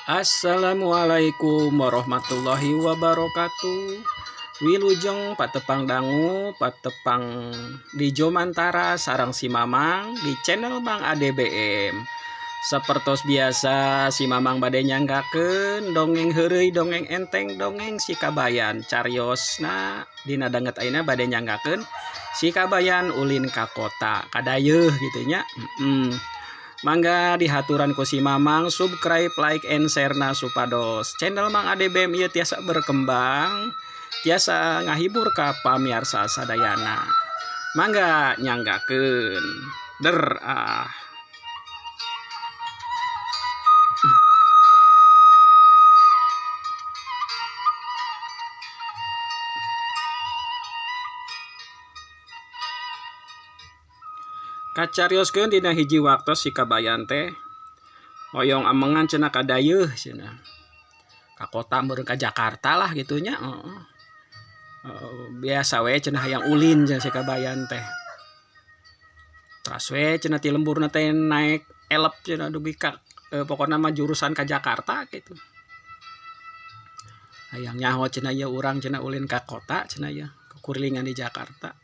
Assalamualaikum warahmatullahi wabarakatuh. Wilujeng patepang dangu patepang di Jomantara sareng si Mamang di channel Mang ADBM. Sapertos biasa si Mamang bade nyanggakeun dongeng heureuy, dongeng enteng, dongeng si Kabayan. Cariosna dina danget ayeuna bade nyanggakeun si Kabayan ulin ka kota kadayeuh gitu nya. Mangga dihaturan ku si Mamang subscribe, like, and share na supados channel Mang ADBM ieu tiasa berkembang, tiasa ngahibur ka pamiarsa sadayana. Mangga nyanggakeun der ah. Kacarioskeun dina hiji waktos si Kabayan teh hoyong amengan cenah ka dayeuh cenah. Ka kota meureun ka Jakarta lah gitu nya, heeh. Biasa we cenah hayang ulin cenah si Kabayan teh. Teras we cenah ti lemburna teh naek elep cenah dugi ka pokona mah jurusan ka Jakarta gitu. Hayang nyaho cenah ieu urang cenah ulin ka kota cenah ieu, kukurilingan di Jakarta.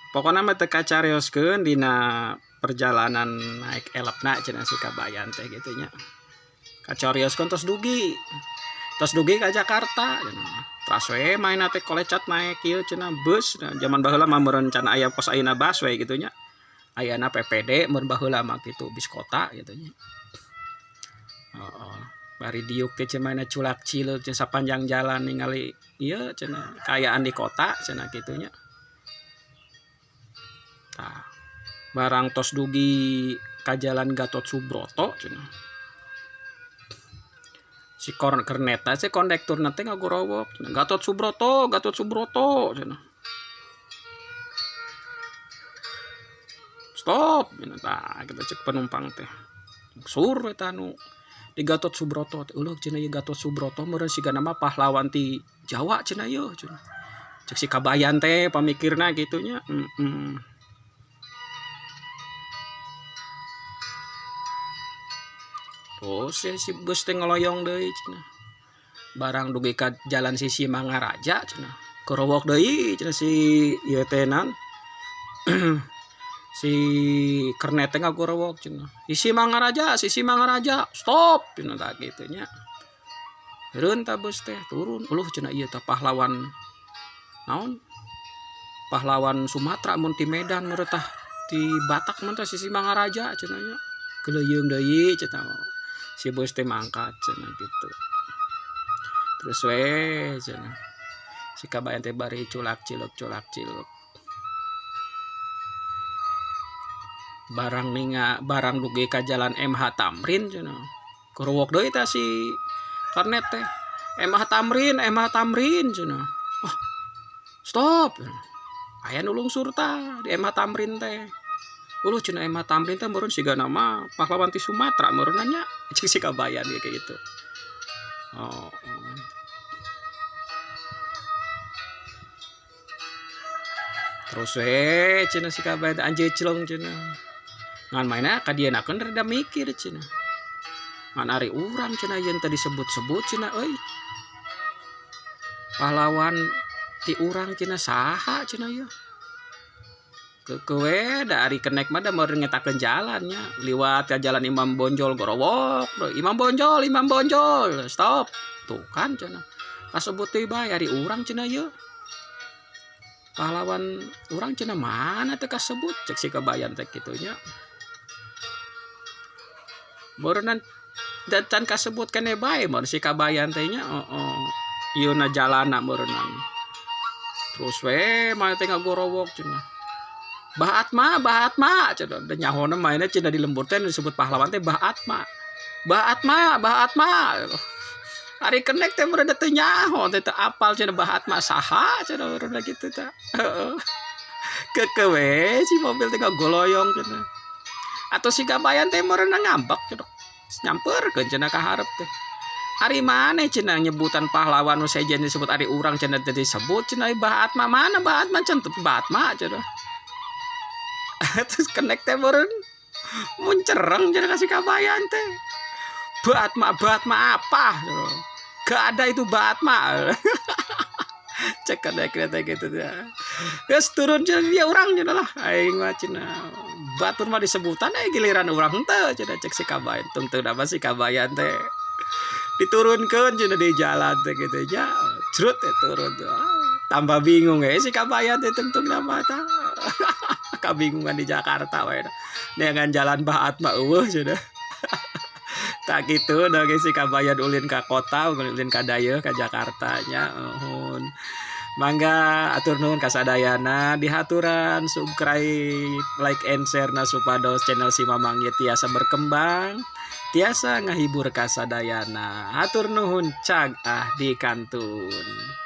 Pokona mah teu kacarioskeun dina perjalanan naik elepna cenah si Kabayan teh gitu nya. Kacarioskeun tos dugi. Tos dugi ka Jakarta cenah. Teras we maena teh kolecat naek ieu cenah bus. Nah, jaman baheula mah meureun can aya pos ayeuna bus we gitu nya. Ayana PPD mun baheula mah kitu bis kota gitu nya. Heeh. Bari diuk teh cenah maena culak cileuk cenah sapanjang jalan ningali ieu cenah kaayaan di kota cenah kitu nya. Tah, barang tos dugi ka jalan Gatot Subroto cenah. Si kernetna si kondekturna teh ngagorowok cenah, Gatot Subroto, Gatot Subroto cenah. Stop cenah tah kitu cek penumpang teh. Sur eta nu di Gatot Subroto teh, eueuh cenah ieu Gatot Subroto meureun sigana mah pahlawan ti Jawa cenah ieu cenah. Cek si Kabayan teh pamikirna kitu nya. Terus ya, si bus teh ngeloyong deui cenah. Barang dugi ka jalan Sisi Mangaraja cenah. Kerowok deui cenah si ieu teh naon? Si kernet teh ngagorowok cenah. Sisi Mangaraja, Sisi Mangaraja, stop cenah tah kitu nya. Eureun tah bus teh turun. Uluh cenah ieu tah pahlawan naon? Pahlawan Sumatera mun ti Medan meureun tah ti Batak mun teh Sisi Mangaraja cenah nya. Keleuyeung deui cenah. Si bus teh mangkat cenah gitu. Terus we cenah. Si Kabayan teh bari culak ciluk culak ciluk. Barang ninga barang dugi ka jalan MH Tamrin cenah. Kerowok deui tah si kernet teh. MH Tamrin, MH Tamrin cenah. Wah, stop. Aya nu lungsur tah di MH Tamrin teh. Uluh cenah MH Tamrin teh meureun sigana mah pahlawan ti Sumatera meureun nya. Cek si Kabayan ge kayak gitu. Oh, oh. Terus we cenah si Kabayan teh anjeuclong cenah. Ngan maena ka dienakeun rada mikir cenah. Ngan ari urang cenah yen teh disebut-sebut cenah euy. Pahlawan ti urang cenah saha cenah ieu. Keukeuh we da ari kenek mah da meureun ngetakeun jalan nya. Liwat ka jalan Imam Bonjol gorowok. Imam Bonjol, Imam Bonjol, stop. Tuh kan cenah. Kasebut deui bae ari urang cenah ieu. Pahlawan urang cenah mana teh kasebut cek si Kabayan teh kitu nya. Meureunnan can kasebut keneh bae mun si Kabayan teh nya heeh. Ieu na jalana meureunnan. Terus we mah teh ngagorowok cenah. Bah Atma, Bah Atma cenah. Da nyahona maena cenah di lembur teh disebut pahlawan teh Bah Atma. Bah Atma, Bah Atma. Ari kenek teh meureun teu nyaho teh teu apal cenah Bah Atma saha cenah meureun kitu tah. Heeh. Keukeuh we si mobil teh ngagoloyong cenah. Atau si Kabayan teh meureun ngambek cenah. Nyamperkeun cenah ka hareup teh. Ari maneh cenah nyebutan pahlawan nu sejen disebut ari urang cenah teu disebut cenah Bah Atma mana Bah Atma cenah Bah Atma cenah. Terus kenek teh meureun muncereng cenah ka si Kabayan teh. Batma, Batma apa? Gak ada itu Batma. Cek kenek teh gitu ya. Geus turun cenah dia, urang cenah lah, aing mah cenah batur mah disebutan eh giliran urang henteu cenah, cek si Kabayan. Tungtungna mah si Kabayan teh diturunkeun cenah di jalan teh gitu nya, crut teh turun. Tambah bingung eh si Kabayan teh, tungtungna mah tah kabingungan di Jakarta we, neangan jalan Bah Atma euweuh cenah. Tah kitu da si Kabayan ulin ka kota, ulin ka dayeuh ka Jakarta nya. Nuhun, mangga atur nuhun kasadayana, dihaturan subscribe, like and share na supados channel si Mamang ieu tiasa berkembang, tiasa ngahibur kasadayana. Hatur nuhun, cag ah di kantun.